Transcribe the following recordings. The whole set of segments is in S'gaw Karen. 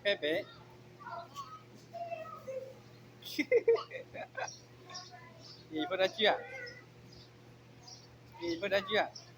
ဖဲပဲ ယဖိဒါကၠူၣ်ဧါ, ယဖိဒါကၠူၣ်ဧါ.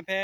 ဖဲ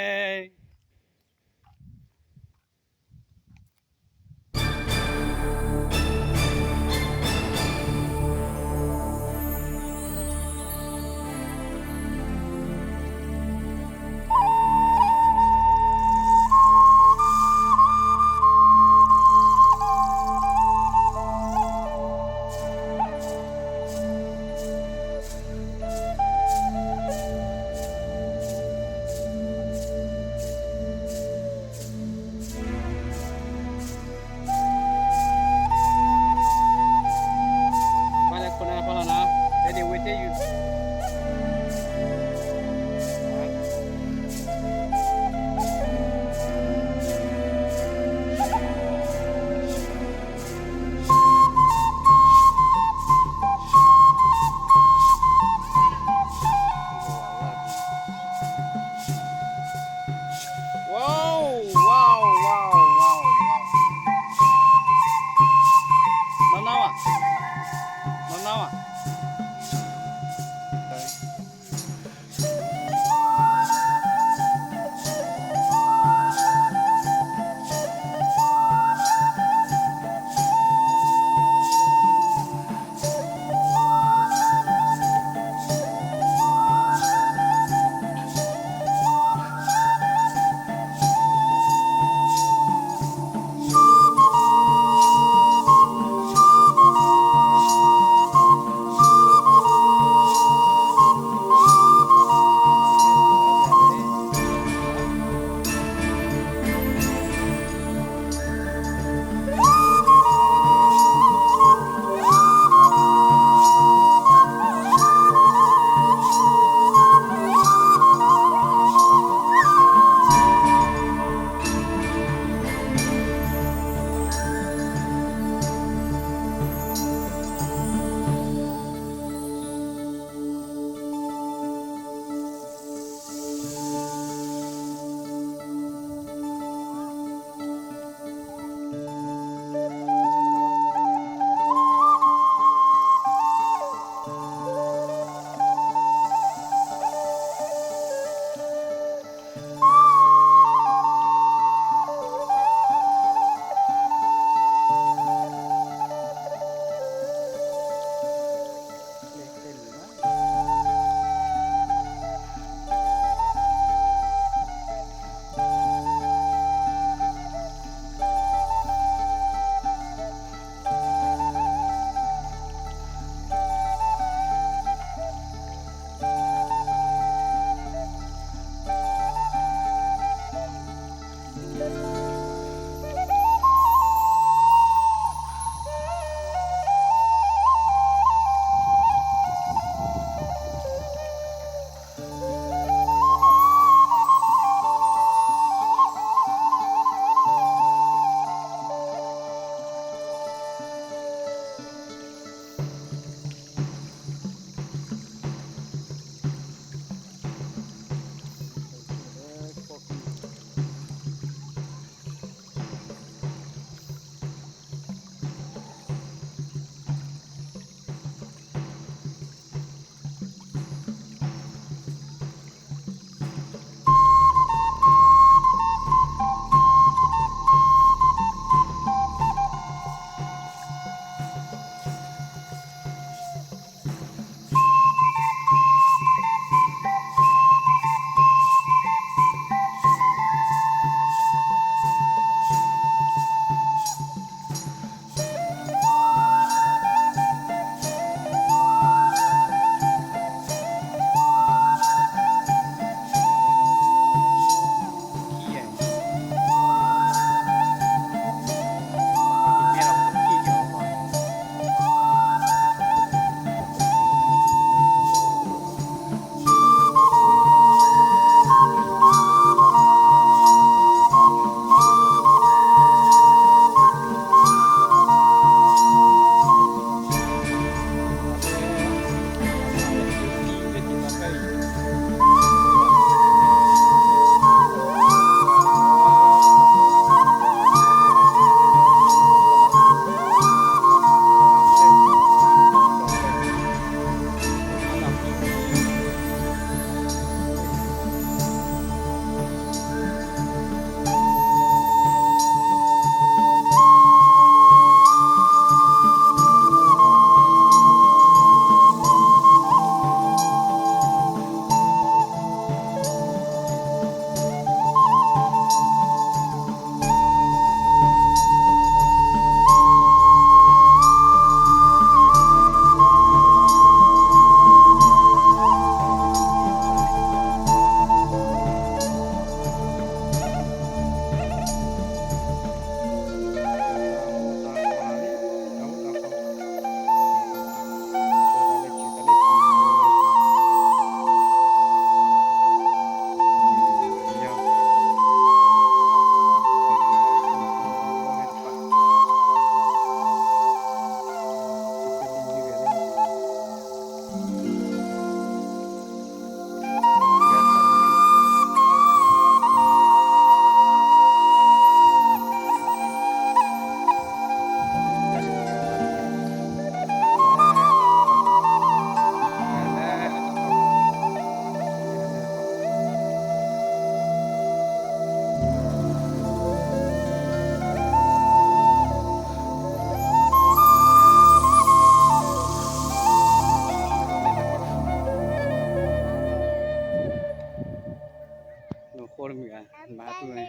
အတူၢ်ဝဲ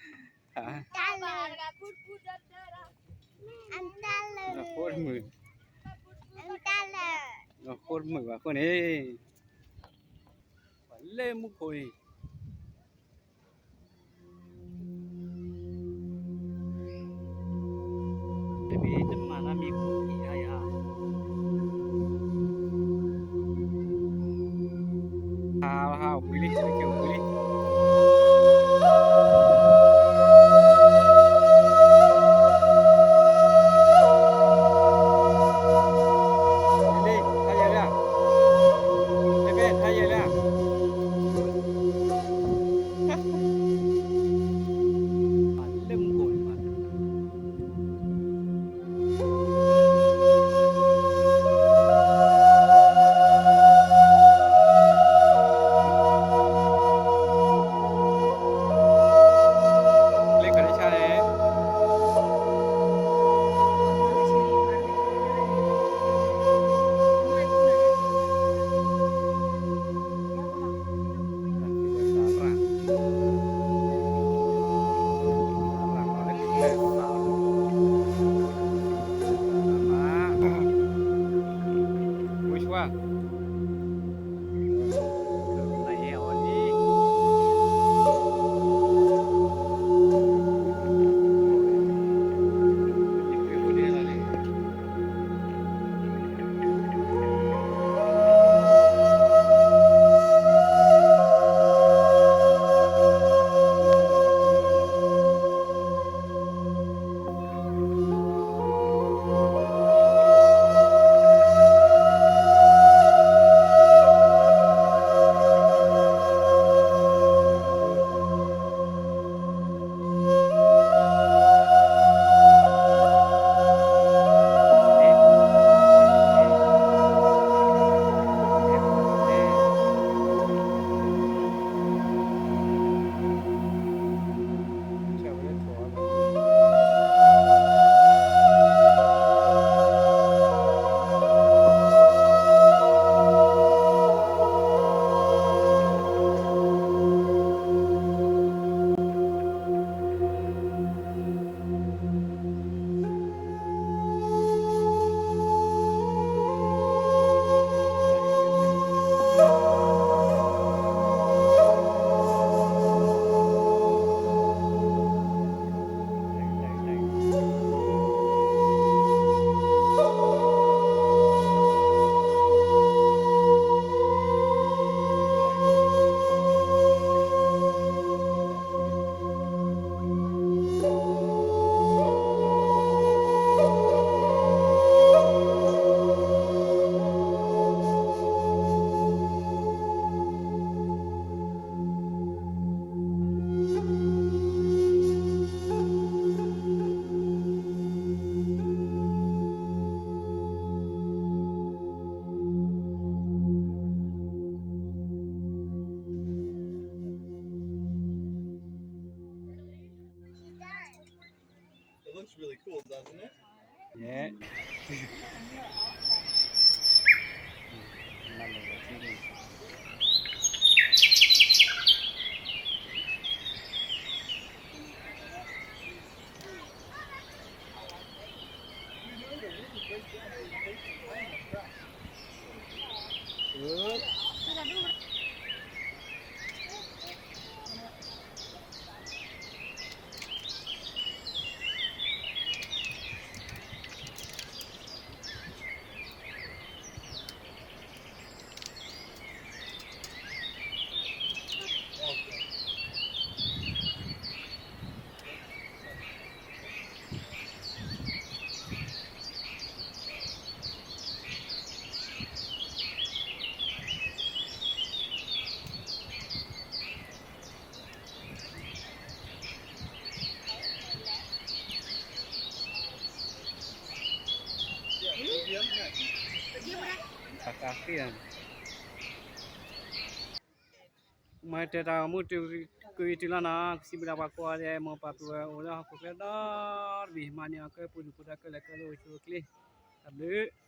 တၢ်လၢ အတၢ်လၢ အဃိတမုာ် အတၢ်လၢ အဃိတမုာ်ဘၣ်အဃိန့ၣ် ပှၤလၢမူခိၣ်အံၤ တမၤတၢ်မံၤပူၤအံၤယါယါ ဟးဟးအိၣ်ကွံာ်လံ ကအိၣ်ကွံာ်လံ လၢမူခိၣ်န့ၣ် ကျဲကရၢၢ်ဆါန့ၣ် It looks really cool, doesn't it? Yeah.မ့ၢ်တဲတၢ်ဂီၤမူတုၤကွံာ်တုၤလီၤနီၤ, ကစံးဘျုးဒၣ်ပှၤကိးဂၤဒဲး မ်ပာ်သူၣ်ဝဲအိၣ်လၢဟီၣ်ခိၣ်ချၢဒီတဘ့ၣ် မၤန့ၢ်အီၤကဲပူၤဒုၣ်ပူၤဒါ ကဲလၢာ်ကဲလၢာ် အိၣ်ဆူၣ်အိၣ်ချ့, တၢ်ဘျုး.